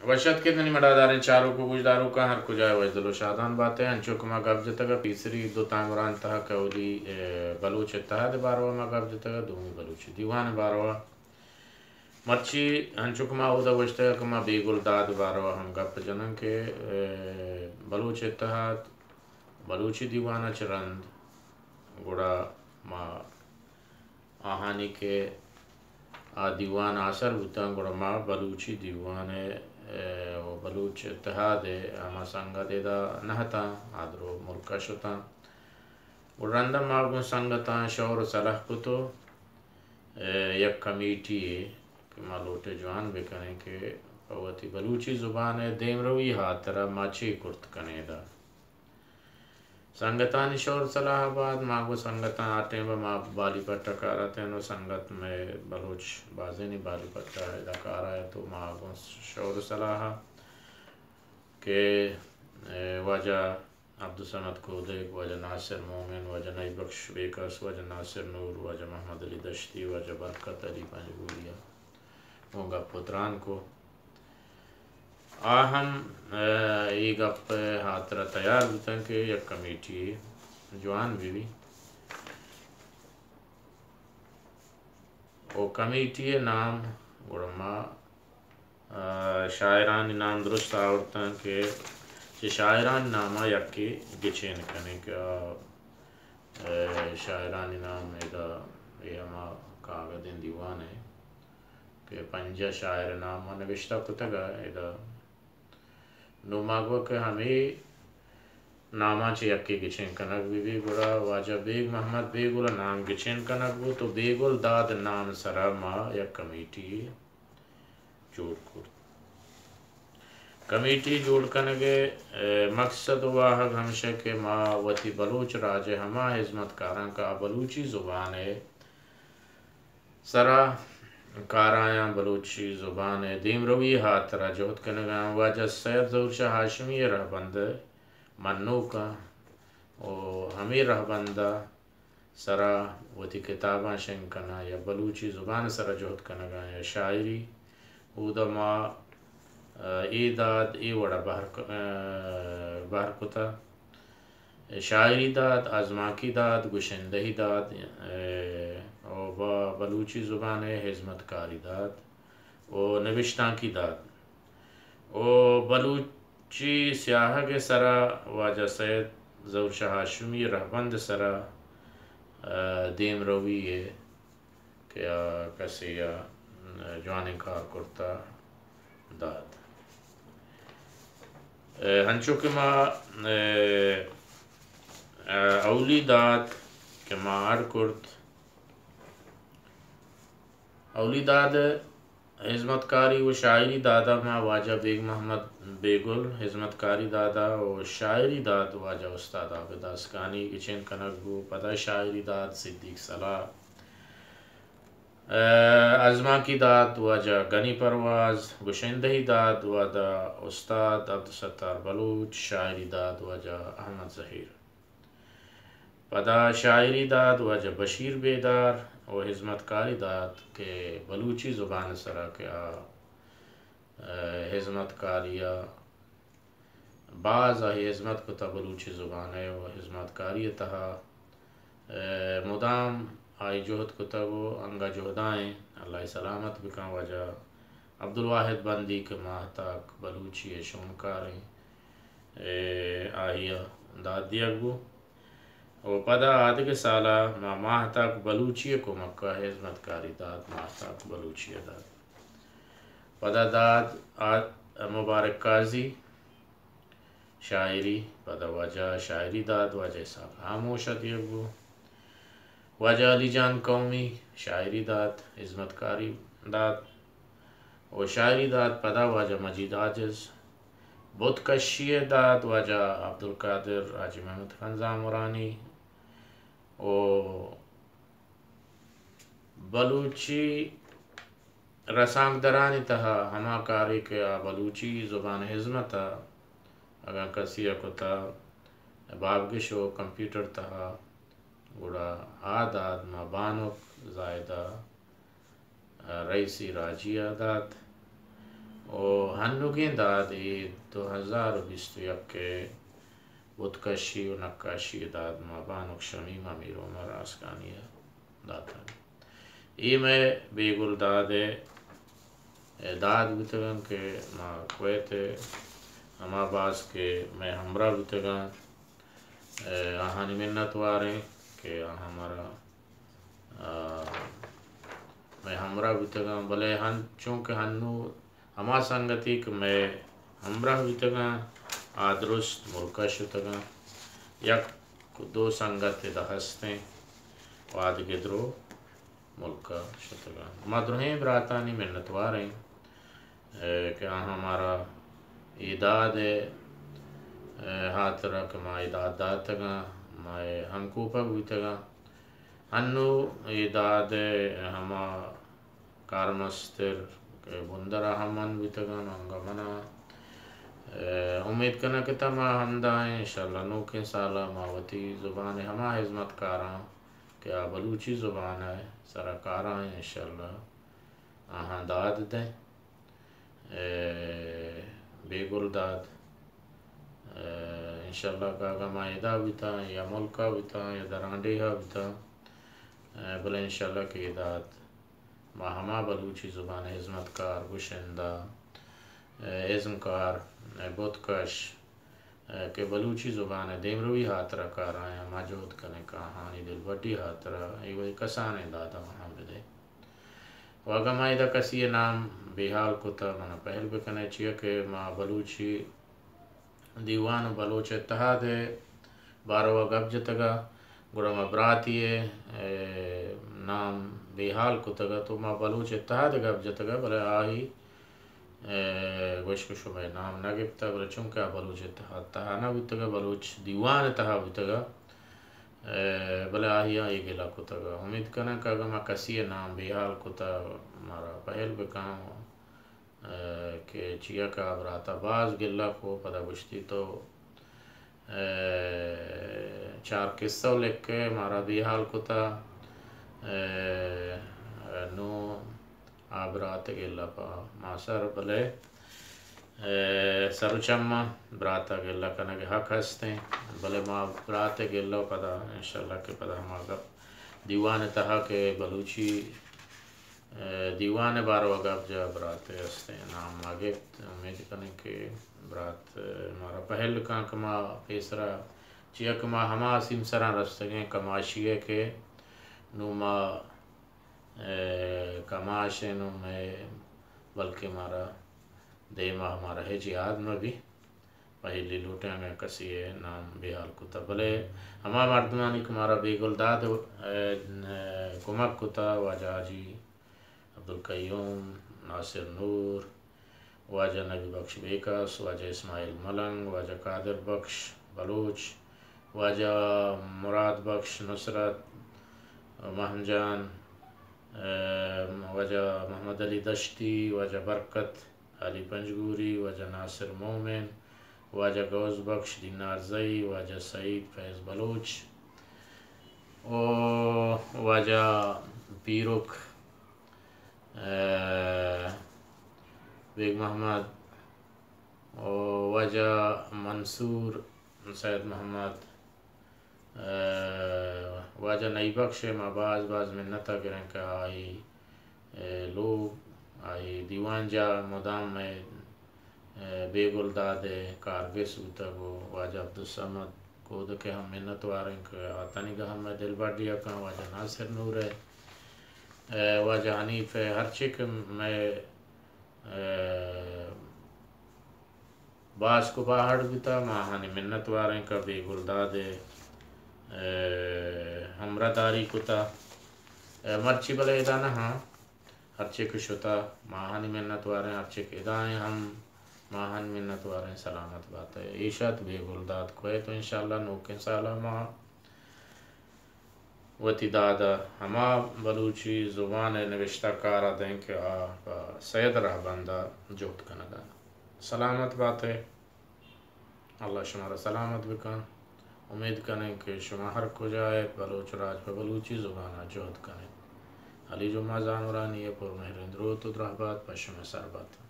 وش اتک ئے منی مڑاداریں چاروک و گوشداروکاں، ہر کجا ئے وشدل و شادان بات ئے۔ انچو کہ ما گپ جتگ ء پیسری دو تامران تہا کہ اولی، اے، بلوچ اتحاد ء باروا ما گپ جتگ ء دومی بلوچی دیوان ء باروا۔ مرچی انچو کہ ما اودا گوشتگ کہ ما بیگل داد ء باروا ہم گپ جناں کہ، اے، بلوچ اتحاد، بلوچی دیوان ء چہ رند گڑا ما آہانی کہ آ دیوان آسر بوتاں، گڑا ما بلوچی دیوان ء، اے، و بلوچ اتحاد ء ہما سنگت ادا نہ اتاں، آ درو ملک ء شتاں۔ گڑا رندا ما گوں سنگتاں شور و صلاح کت و، اے، یک کمیٹی یے کہ ما لوٹے جوان بکنیں کہ پہ وتی بلوچی زبان ء دیمروی ہاترا ما چے کرت کنیں ادا۔ سنگتانی شور صلاح ء بعد ما گوں سنگتاں آ ٹائم ء ما بالی پٹ ء کار اتیں و سنگت مئے بلوچ بازینی بالی پٹ ء ادا کار ء ات و ما گوں شور صلاح ء کہ، اے، واجہ عبدالصمد کودک، واجہ ناصر مومن، واجہ نئی بخش بیکس، واجہ ناصر نور، واجہ محمد علی دشتی، واجہ برکت علی پنجگوری ء گوں گپ و تران کو۔ آ ہم، اے، اے گپ ء ہاترا تیار بوتن کہ یک کمیٹی جوان بہ بی۔ و کمیٹی ء نام گڑا ما، اے، شاعرانی نام درست آورتن کہ چہ شاعرانی نام ء یکے گچین کنیں کہ آ، اے، شاعرانی نام ادا اے ہما کاگدیں دیوان ء کہ پنجاہ شاعر نام ما نوشتہ کتگ ء ادا۔ نوں ما گو کہ ہمے ناماں چہ یکے گچین کنگ بہ بی، گڑا واجہ بیگ محمد بیگل ء نام گچین کنگ بوت و بیگل داد نام سرا ما یک کمیٹی جوڑ کرت۔ کمیٹی جوڑ کنگ ء، اے، مقصد و واہگ ہمشہ کہ ما وتی بلوچ راج ء ہما ہزمتکاراں کہ آ بلوچی زبان ء سرا کارایاں، بلوچی زبان ء دیمروی ء ہاترا جہد کنگاں۔ واجہ سید ظہور شاہ ہاشمی ء رہبند ء منوکاں و ہمے رہبند ء سرا وتی کتاباں شنگ کناں یا بلوچی زبان ء سرا جہد کنگاں یا شاعری، اودا ما، ء، اے داد اے وڑا بہر ک-، ء، بہر کتہ۔ شاعری داد، آزمانکی داد، گشندہی داد، ء، و با بلوچی زبان ء ہزمتکاری داد و نبشتانکی داد و بلوچی سیاہگ ء سرا واجہ سید ظہور شاہ ہاشمی ء رہبند ء سرا، ء، دیمروی ء کہ آ کسے ء جوانیں کار کرتہ داد۔ ء، ہنچو کہ ما، ء، ء، اولی داد کہ ما اڈ کرت، اولی داد ہزمتکاری و شاعری داد ء ما واجہ بیگ محمد بیگل، ہزمتکاری داد ء و شاعری داد واجہ استاد عابد آسکانی گچین کنگ بو۔ پدا شاعری داد صدیق صلاح، ء، آزمانکی داد واجہ گنی پرواز، گشندہی داد واجہ استاد عبدالستار بلوچ، شاعری داد واجہ احمد ظہیر۔ پدا شاعری داد واجہ بشیر بیدار و ہزمتکاری داد کہ بلوچی زبان سرا کہ آ، ء، ہزمتکاری ء باز آئی ہزمت کتہ بلوچی زبان ء و ہزمتکاری ء تہا، ء، مدام آئی جہد کتگ و انگہ جہدائیں۔ اللہ ء سلامت بکن واجہ عبدالواحد بندی کہ ماہتاک بلوچی ء شونکاریں، ء، آئی ء داد دیگ بو۔ و پدا آدگہ سالا ما ماہتاک بلوچی ء کمک ء ہزمتکاری داد، ماہتاک بلوچی ء داد۔ پدا داد آ-، مبارک قاضی شاعری، پدا واجہ شاعری داد، واجہ اسحاق ہاموش ء دیگ بو۔ واجہ علی جان قومی شاعری داد، ہزمتکاری داد و شاعری داد۔ پدا واجہ مجید عاجز بت کشی ء داد، واجہ عبدالقادر حاجی محمد خان زامرانی و بلوچی رسانکدرانی تہا ہما کارے کہ آ بلوچی زبان ہزمت ء اگاں کسی ء کتہ بابگش و کمپیوٹر تہا، گڑا آ داد ما بانک زاہدہ رئیسی راجی ء دات و ہنوگیں داد اے دو ہزار و بیست و یک ءِ بتکشی و نقاشی ءِ داد ما بانک شمیم امیر عمر آسکانی ءَ داتگ۔ اے مئے بیگل داد ءِ داد بوتگ انت کہ ما کویت ءَ ہما باز کہ مئے ہمراہ بوتگ انت، آہانی منت وار ایں کہ آہاں مارا آ، مئے ہمراہ بوتگاں، بلے ہن-، چونکہ ہنو ہما سنگتے کہ مئے ہمراہ بوتگاں، آ درست ملکا شتگاں۔ یک دو سنگت ادا ہستیں و آ دگہ درو ملکا شتگاں۔ ما درہیں براتانی منتوار ایں، اے، کہ آہاں مارا اے داد ءِ، اے، ہاترا کہ ما اے داد داتگاں، ما اے ہمکوپگ بوتگاں۔ انوں اے داد ءِ ہما کارمستر کہ بندر ءَ ہم من بوتگ انت، انگہ من ءَ، اے، امیت کناں کہ تاں ما ہمدا ایں، انشاءاللہ نوکیں سال ءَ ما وتی زبان ءِ ہما ہزمتکاراں کہ آ بلوچی زبان ءِ سرا کاراں، انشاءاللہ آہاں داد دئیں۔ اے، بیگل داد، اے، انشاءاللہ کہ اگاں ما ادا بوتاں یا ملکا بوتاں یا درانڈیہا بوتاں، اے، بلے انشاءاللہ کہ اے داد ما ہما بلوچی زبان ءِ ہزمتکار، گشندہ، اے، ازمکار، اے، بتکش، اے، کہ بلوچی زبان ءِ دیمروی ہاترا کارایاں، ما جہد کنیں کہ آہانی دلبڈی ہاترا اے وئی کسانیں داداں آہاں بدئے۔ و اگاں ما ادا کسی ءِ نام بیحال کتہ، منا پہل بکنئے، چیا کہ ما بلوچی دیوان و بلوچ اتحاد ءِ باروا گپ جتگا، گڑا ما براتی ءِ، اے، نام بیحال کتگا، تو ما بلوچ اتحاد ءِ گپ جتگا، بلے آہی اے، گوشت کہ شمئے نام نہ گپتگ، بلے چونکہ آ بلوچ اتحاد تہا نہ بوتگ ءُ بلوچ دیوان ءِ تہا بوتگ ءَ، اے، بلے آہیاں اے گلہ کتگ ءَ۔ امیت کناں کہ اگاں ما کسی ءِ نام بیحال کتگ، مارا پہل بکن، اے، کہ چیا کہ آ برات ءَ باز گلہ کو، پدا گوشتی تو اے، چار قصہ لکھ ءَ مارا بیحال کتا۔ اے، نوں آ برات ءِ گلہ پہ ما سر، بلے، اے، سر ءُ چم ءَ برات ءِ گلہ کنگ ءِ حق ہستیں، بلے ما برات ءِ گلہ پدا انشاءاللہ کہ پدا ہما گپ دیوان ءِ تہا کہ بلوچی اے، دیوان ءِ باروا گپ جا برات ءِ استیں نام ما گپت۔ امید کنیں کہ برات، اے، مارا پہل کن کہ ما پیسرا چیا کہ ما ہما سیمسراں رستگیں کماشی ءَ کہ نوں ما، اے، کماش ایں، نوں مئے بلکیں مارا دیما مارا ہچ یاد مہ بی۔ پہلی لوٹیں اگاں کسی ءِ نام بیحال کتہ، بلے ہما مردمانی کہ مارا بیگل داد ءَ، اے، کمک کتہ، واجہ حاجی عبدالقیوم، ناصر نور، واجہ نبی بخش بیکس، واجہ اسماعیل ملنگ، واجہ قادر بخش بلوچ، واجہ مراد بخش نصرت، مہم جان، اے، واجہ محمد علی دشتی، واجہ برکت، علی پنجگوری، واجہ ناصر مومن، واجہ غوث بخش دینارزئی، واجہ سعید فیض بلوچ ءُ واجہ پیرک، اے، بیگ محمد ءُ واجہ منصور سید محمد۔ اے، واجہ نئی بخش ءِ ما باز باز منت ءَ گریں کہ آئی، اے، لوگ، آئی دیوان جاہ مدام مئے، اے، بیگل داد ءِ کارگس بوتگ ءُ واجہ عبدالصمد کودک ءِ ہم منت وار ایں کہ آ تنیگا ہم مئے دلبڈی ءَ کن، واجہ ناصر نور ءِ، اے، واجہ حنیف ءِ، ہرچی کہ مئے، اے، باسک ءُ باہڑ بوتہ، ما آہانی منت وار ایں کہ بیگل داد ءِ، اے، ہمراہ داری کتہ۔ اے، مرچی بلے ادا نہ آں، ہرچی کہ شتہ، ما آہانی منت وار ایں، ہرچی کہ ادا ایں ہم ما آہانی منت وار ایں، سلامت بات ئے۔ ایش ات بیگل داد کویت ءُ انشاءاللہ نوکیں سال ءَ ما وتی داد ءَ ہما بلوچی زبان ءِ نبشتہ کار ءَ دئیں کہ آ پہ سید رہبند ءَ جہد کنگ ءَ۔ سلامت بات ئے۔ اللہ شمارا سلامت بکن۔ امید کنیں کہ شما ہر کجا ات، بلوچ راج پہ بلوچی زبان ءَ جہد کن ات۔ علی جمعہ زامرانی ءِ پر مہریں دروت ءُ درہبات پہ شمئے سر بات۔